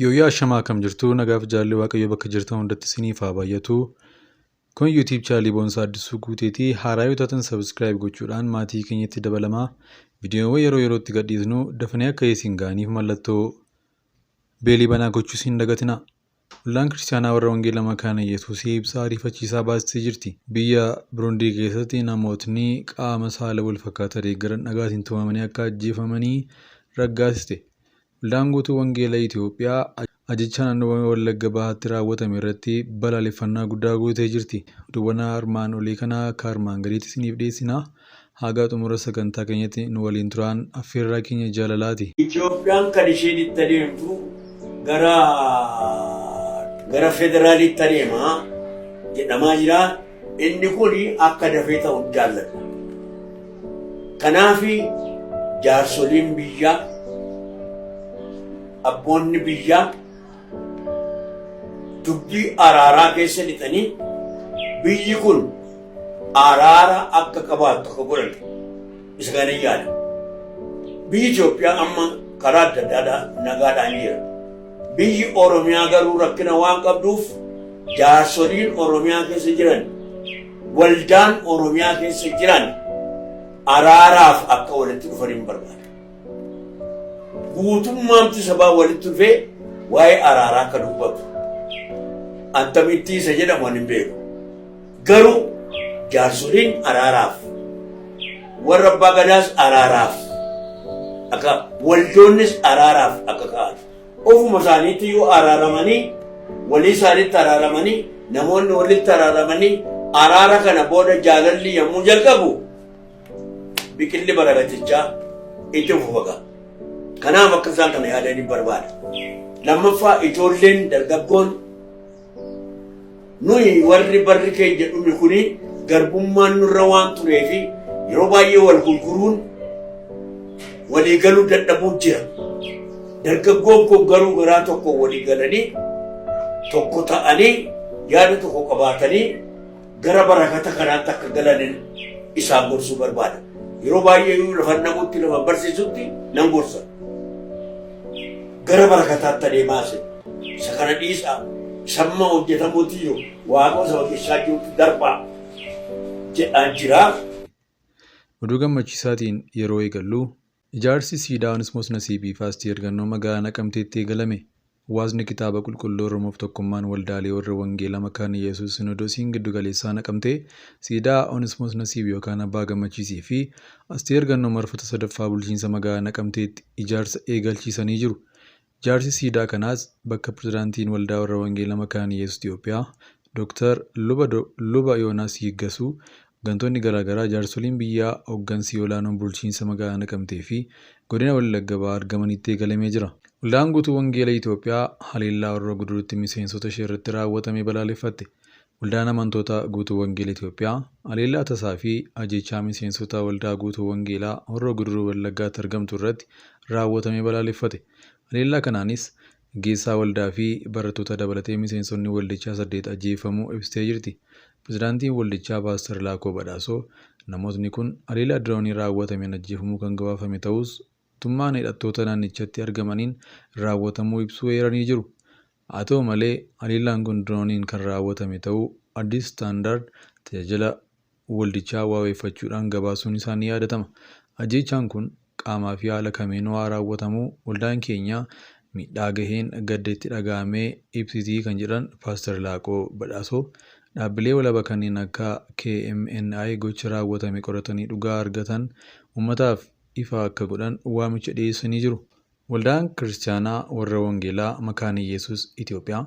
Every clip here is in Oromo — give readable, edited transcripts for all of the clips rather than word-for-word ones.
Yooyyaa ashamaa akkam jirtu nagaaf jaalli Waaqayyo bakka jirtan hundatti isiniif haa baay'atu. Kun YouTube chaanalii Boonsaa Addisuu Guuteetii haaraa yoo taatan subscribe gochuudhaan maatii keenyatti dabalamaa. Viidiyoowwan yeroo yerootti gadhiisnu dafanii akka isin ga'aniif mallattoo beelii banaa gochuus hin dagatinaa. Waldaan Kiristaanaa warra Wangeela Makaana Yesuusii ibsa ariifachiisaa baastee jirti. Biyya Burundii keessatti namootni qaama saala wal fakkaataa deeggaran dhagaatiin tumamanii akka ajjeefamanii raggaasiste. Waldaan Guutuu Wangeela Itoophiyaa ajjechaa naannoo Wallagga Bahaatti raawwatame irratti balaaleffannaa guddaa gootee jirti. Oduuwwan armaan olii kana akka armaan gadiitti isiniif dhiyeessina. Haga xumura sagantaa keenyatti nu waliin turaan affeerraa keenya jaalalaati. Itoophiyaan kan isheen itti adeemtu gara gara federaaliitti adeema jedhamaa jira. Inni kun akka dafee ta'u jaalladha. Kanaaf jaarsoliin biyyaa, abboonni biyyaa dubbii araaraa keessa lixanii biyyi kun araara akka qabaattu akka godhan isa kana yaada. Biyyi Itoophiyaa amma karaa adda addaadhaan nagaadhaan jira. Biyyi Oromiyaa garuu rakkina waan qabduuf jaarsoliin Oromiyaa keessa jiran, waldaan Oromiyaa keessa jiran araaraaf akka walitti dhufan hin barbaada. Guutummaamti sabaa walitti dhufee waa'ee araaraa akka dubbatu. Attamitti isa jedhamu ani hin beeku. Garuu jaarsoliin araaraaf, warra abbaa gadaas araaraaf, akka waldoonnis araaraaf akka ka'an. Ofuma isaaniitti yoo araaramanii, walii isaaniitti araaramanii, namoonni walitti araaramanii, araara kana booda jaalalli yommuu jalqabu biqilli barakatichaa itti fufa. Kanaaf akka isaan kana yaadanii barbaada. Lammaffaa, ijoolleen dargaggoon nuyi warri barri keenya dhume kuni garbummaan nurra waan tureefi yeroo baay'ee wal gurguruun walii galuu dadhabuu jira. Dargaggoon kun garuu garaa tokko walii galanii, tokko ta'anii, yaada tokko qabaatanii gara barakata kanaatti akka galanin isaan gorsuu barbaada. Yeroo baay'ee lafa namutti lafa barsiisutti nan gorsa. Gara barakataatti adeemaa isin. Isa kana dhiisaa. Samma hojjetamuutti jiru waaqa saba keessaa jirutti darbaa jedhaan jira. Oduu gammachiisaatiin yeroo eegallu, ijaarsi siidaa Onismoos Nasiibii fi Asteer Gannoo magaalaa Naqamteetti eegalame. Hawaasni Kitaaba Qulqulluu Oromoof Tokkummaan Waldaalee Warra Wangeela Makaana Yesuus Sinodosiin Giddugaleessaa Naqamtee siidaa Onismoos Nasiib yookaan Abbaa Gammachiisii fi Asteer Gannoo marfata sadaffaa bulchiinsa magaalaa Naqamteetti ijaarsa eegalchiisanii jiru. Ijaarsi siidaa kanaas bakka Pirezidaantiin Waldaa Warra Wangeela Makaana Yesuus Itoophiyaa Dr. Luba Yoonaas Yiggasuu, hooggantoonni garaagaraa, jaarsoliin biyyaa, hooggansi olaanoon bulchiinsa magaalaa Naqamtee fi godina Wallagga Bahaa argamanitti eegalamee jira. Waldaan Guutuu Wangeela Itoophiyaa haleellaa Horroo Guduruutti miseensota ishee irratti raawwatame balaaleffatte. Waldaan Amantoota Guutuu Wangeela Itoophiyaa haleellaa tasaa fi ajjeechaa miseensota Waldaa Guutuu Wangeelaa Horroo Guduruu Wallaggaatti argamtu irratti raawwatame balaaleffate. Haleellaa kanaanis gaggeessaa waldaa fi barattoota dabalatee miseensonni waldichaa 8 ajjeefamuu ibsitee jirti. Pirezidaantiin waldichaa Paaster Laakoo Badhaasoo namootni kun haleellaa diroonii raawwatameen ajjeefamuu kan gabaafame ta'us mootummaan hidhattoota naannichatti argamaniin raawwatamuu ibsuu eeranii jiru. Haa ta'u malee haleellaan kun dirooniin kan raawwatame ta'uu Addis Standard tajaajila waldichaa wabeeffachuudhaan gabaasuun isaa ni yaadatama. Ajjeechaan kun qaamaa fi haala kamiinuu haa raawwatamuu waldaan keenya miidhaa gaheen gadda itti dhaga'amee ibsitii kan jedhan Paaster Laaqoo Badhaasoo dhaabbilee walaba kanneen akka KMNI gocha raawwatame qoratanii dhugaa argatan uummataaf ifa akka godhan waamicha dhiyeessanii jiru. Waldaan Kiristaanaa Warra Wangeelaa Makaana Yesuus Itoophiyaa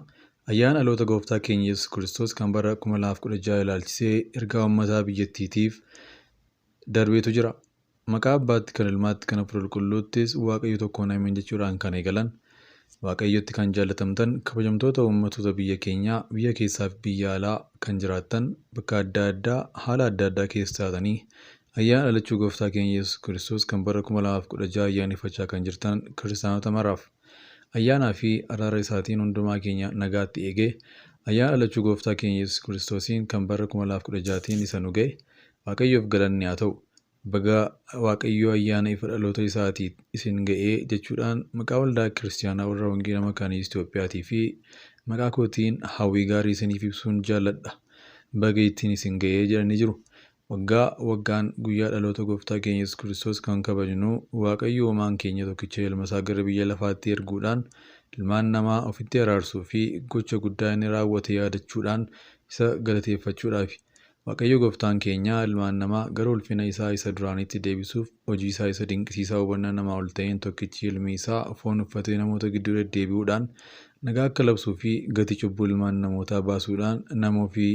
ayyaana dhaloota Gooftaa keenya Yesuus Kiristoos kan bara 2016 ilaalchisee ergaa uummataa biyyattiitiif darbeetu jira. Maqaa Abbaatti, kan Ilmaatti, kan Hafuura Qulqulluuttis Waaqayyo tokkoon ameen jechuudhaan kan eegalan Waaqayyotti kan jaallatamtan kabajamtoota uummattoota biyya keenyaa, biyya keessaa fi biyya alaa kan jiraattan, bakka adda addaa haala adda addaa keessa taatanii ayyaana dhalachuu Gooftaa keenya Yesuus Kiristoos kan bara 2016 ayyaaneffachaa kan jirtan kiristaanota maraaf, ayyaanaa fi araara isaatiin hundumaa keenya nagaatti eegee ayyaana dhalachuu Gooftaa keenya Yesuus Kiristoosiin kan bara 2016tiin isa nu ga'e Waaqayyoof galanni haa ta'u. Baga Waaqayyo ayyaana ifa dhaloota isaatii isin ga'ee jechuudhaan maqaa Waldaa Kiristaanaa Warra Wangeelaa Makaanii Itiyoophiyaatii fi maqaa kootiin hawwii gaarii isiniif ibsuun jaalladha. Baga ittiin isin ga'ee jedhanii jiru. Waggaa waggaan guyyaa dhaloota Gooftaa keenya Yesuus Kiristoos kan kabajnu Waaqayyo uumaan keenya tokkicha ilma isaa gara biyya lafaatti erguudhaan ilmaan namaa ofitti araarsuu fi gocha guddaa inni raawwate yaadachuudhaan isa galateeffachuudhaafi. Waaqayyo Gooftaan keenya ilmaan namaa gara ulfina isaa isa duraaniitti deebisuuf hojii isaa isa dinqisiisaa hubannaa namaa ol ta'een tokkichi ilmi isaa foon uffatee namoota gidduu deddeebi'uudhaan nagaa akka labsuu fi gatii cubbuu ilmaan namootaa baasuudhaan nama ofii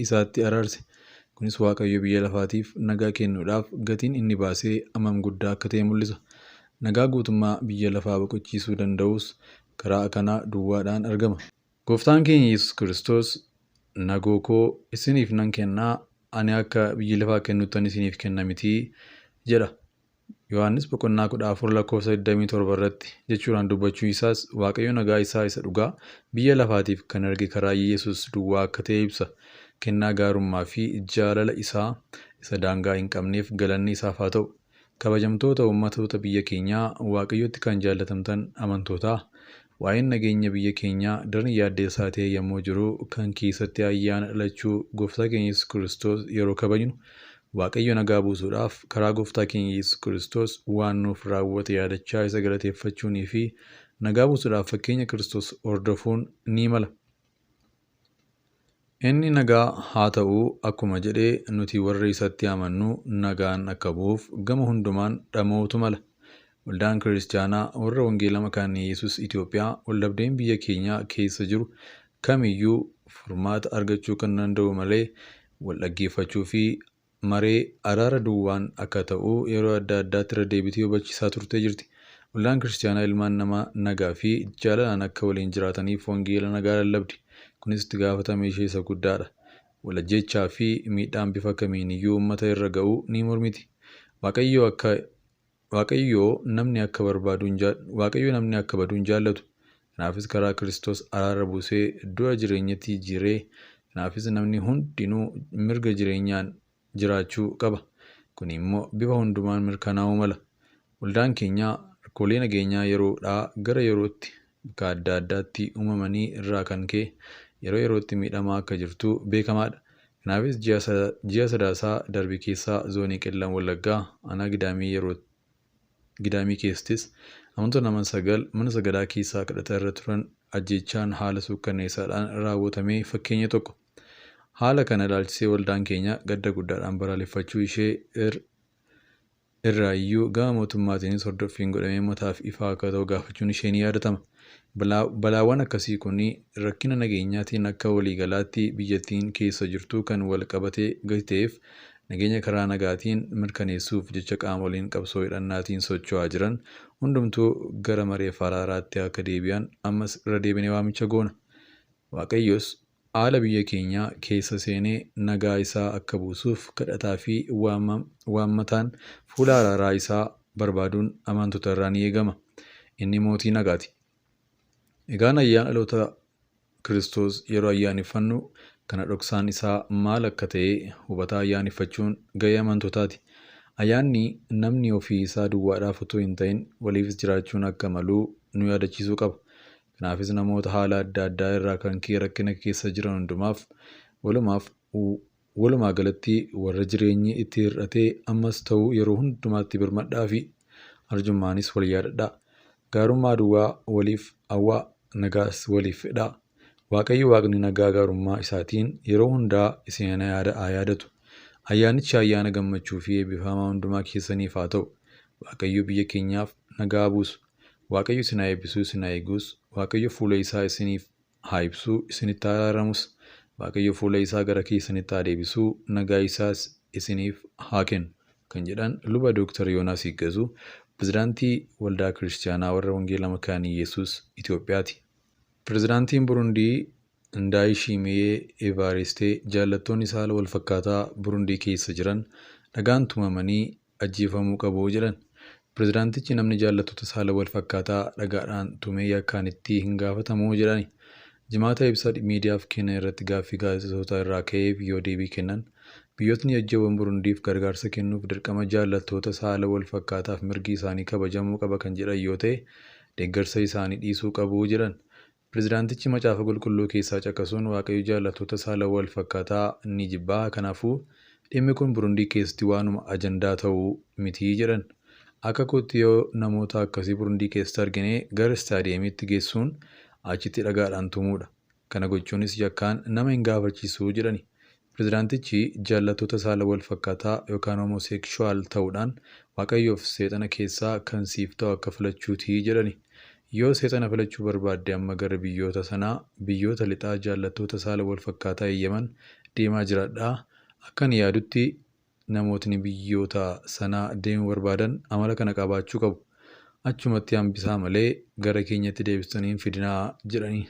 isaatti araarse. Kunis Waaqayyo biyya lafaatiif nagaa kennuudhaaf gatiin inni baasee hammam guddaa akka ta'e mul'isa. Nagaa guutummaa biyya lafaa boqochiisuu danda'us karaa kanaa duwwaadhaan argama. Gooftaan keenya Yesuus Kiristoos nagoo koo isiniif nan kennaa, ani akka biyyi lafaa kennuttan isiniif kenna mitii jedha. Yohaannis boqonnaa 14 lakkoofsa 27 irratti jechuudhaan dubbachuu isaas Waaqayyo nagaa isaa isa dhugaa biyya lafaatiif kan erge karaa Yesuus duwwaa akka ta'e ibsa. Kennaa gaarummaa fi jaalala isaa isa daangaa hin qabneef galanni isaaf haa ta'u. Kabajamtoota uummattoota biyya keenyaa, Waaqayyotti kan jaallatamtan amantootaa, waa'een nageenya biyya keenyaa daran yaaddeessaa ta'e yommuu jiru kan keessatti ayyaana dhalachuu Gooftaa keenya Yesuus Kiristoos yeroo kabajnu Waaqayyo nagaa buusuudhaaf karaa Gooftaa keenya Yesuus Kiristoos waan nuuf raawwate yaadachaa isa galateeffachuunii fi nagaa buusuudhaaf fakkeenya Kiristoos hordofuun ni mala. Inni nagaa haa ta'u akkuma jedhee nuti warri isatti amannu nagaan akka bu'uuf gama hundumaan dhama'uutu mala. Waldaan Kiristaanaa warra Wangeelaa Makaanii Yesuus Itoophiyaa waldhabdeen biyya keenya keessa jiru kamiyyuu furmaata argachuu kan danda'u malee wal dhaggeeffachuu fi maree araara duwwaan akka ta'u yeroo adda addaatti irra deebitee hubachiisaa turtee jirti. Waldaan Kiristaanaa ilmaan namaa nagaa fi jaalalaan akka waliin jiraataniif wangeela nagaa lallabdi. Kunis itti gaafatama ishee isa guddaadha. Wal ajjeechaa fi miidhaan bifa kamiiniyyuu uummata irra ga'u ni mormiti. Waaqayyo akka Waaqayyo namni akka barbaadu Waaqayyo namni akka badu hin jaallatu. Kanaafis karaa Kiristoos araara buusee du'a jireenyatti jijjiiree kanaafis namni hundinuu mirga jireenyaan jiraachuu qaba. Kun immoo bifa hundumaan mirkanaa'uu mala. Waldaan keenya rakkoolee nageenyaa yeroodhaa gara yerootti bakka adda addaatti uumamanii irraa kan ka'e yeroo yerootti miidhamaa akka jirtu beekamaadha. Kanaafis ji'a sadaasaa darbe keessaa zoonii Qellam Wallaggaa aanaa Gidaamii yeroo Gidaamii keessattis amantoota nama 9 mana sagadaa keessaa kadhata irra turan ajjeechaan haala suukkanneessaadhaan raawwatamee fakkeenya tokko. Haala kana ilaalchisee waldaan keenya gadda guddaadhaan balaaleffachuu ishee irraa iyyuu gama mootummaatiinis hordoffiin godhamee uummataaf ifaa akka ta'u gaafachuun ishee ni yaadatama. Balaawwan akkasii kun rakkina nageenyaatiin akka waliigalaatti biyyattiin keessa jirtu kan wal qabatee gati ta'eef nageenya karaa nagaatiin mirkaneessuuf jecha qaamoleen qabsoo hidhannaatiin socho'aa jiran hundumtuu gara mareef araaraatti akka deebi'an ammas irra deebinee waamicha goona. Waaqayyos haala biyya keenyaa keessa seenee nagaa isaa akka buusuuf kadhataa fi waammataan fuula araaraa isaa barbaaduun amantoota irraa ni eegama. Inni mootii nagaati. Egaan ayyaana dhaloota Kiristoos yeroo ayyaaneffannu kana dhoksaan isaa maal akka ta'e hubataa ayyaaneffachuun gahee amantootaati. Ayyaanni namni ofii isaa duwwaadhaaf otoo hin ta'in waliifis jiraachuun akka malu nu yaadachiisuu qaba. Kanaafis namoota haala adda addaa irraa kan ka'e rakkina keessa jiran hundumaaf walumaa galatti warra jireenyi itti hir'atee ammas ta'u yeroo hundumaatti birmadhaa fi arjummaanis wal yaadadhaa. Gaarummaa duwwaa waliif hawwaa, nagaas waliif fedhaa. Waaqayyo Waaqni nagaa gaarummaa isaatiin yeroo hundaa isin haa yaadatu. Ayyaanichi ayyaana gammachuu fi eebbifamaa hundumaa keessaniif haa ta'u. Waaqayyo biyya keenyaaf nagaa haa buusu. Waaqayyo isin haa eebbisu, isin haa eegus. Waaqayyo fuula isaa isiniif haa ibsu, isinitti haa araaramus. Waaqayyo fuula isaa gara keessanitti haa deebisu, nagaa isaas isiniif haa kennu. Kan jedhan Luba Dooktar Yoonaas Higgazuu, Pirezidaantii Waldaa Kiristaanaa Warra Wangeelaa Makaanii Yesuus Itoophiyaati. Pirezidaantiin Burundii Ndaayishimiyee Evaaristee jaallattoonni saala walfakkaataa Burundii keessa jiran dhagaan tumamanii ajjeefamuu qabu jedhan. Pirezidaantichi namni jaallattoota saala walfakkaataa dhagaadhaan tumee yakkaan itti hin gaafatamu jedhani. Jimaata ibsa miidiyaaf kennan irratti gaaffii gaazexeessitoota irraa ka'eef yoo deebii kennan Biyyootni jajjaboon Burundiif gargaarsa kennuuf dirqama jaallattoota saala wal fakkaataaf mirgi isaanii kabajamuu qaba kan jedhan yoo ta'e deeggarsa isaanii dhiisuu qabu jedhan. Pireezidaantichi Macaafa Qulqulluu keessaa caqasuun Waaqayyo jaallattoota saala wal fakkaataa ni jibbaa, kanaafuu dhimmi kun Burundii keessatti waanuma ajandaa ta'uu miti jedhan. Akka kootti yoo namoota akkasii Burundii keessatti argine gara istaadiyeemiitti geessuun achitti dhagaadhaan tumuudha. Kana gochuunis yakkaan nama hin gaafachiisu jedhani. Pireezidaantichi jaallattoota saala wal fakkaataa yookaan homosekshuwaal ta'uudhaan Waaqayyoof seexana keessaa kan siif ta'u akka filachuuti jedhani. Yoo seexana filachuu barbaadde amma gara biyyoota sanaa, biyyoota lixaa jaallattoota saala wal fakkaataa eeyyaman deemaa jiraadhaa. Akka ani yaadutti namootni biyyoota sanaa deemuu barbaadan amala kana qabaachuu qabu. Achumatti hambisaa malee gara keenyatti deebistanii hin fidinaa jedhani.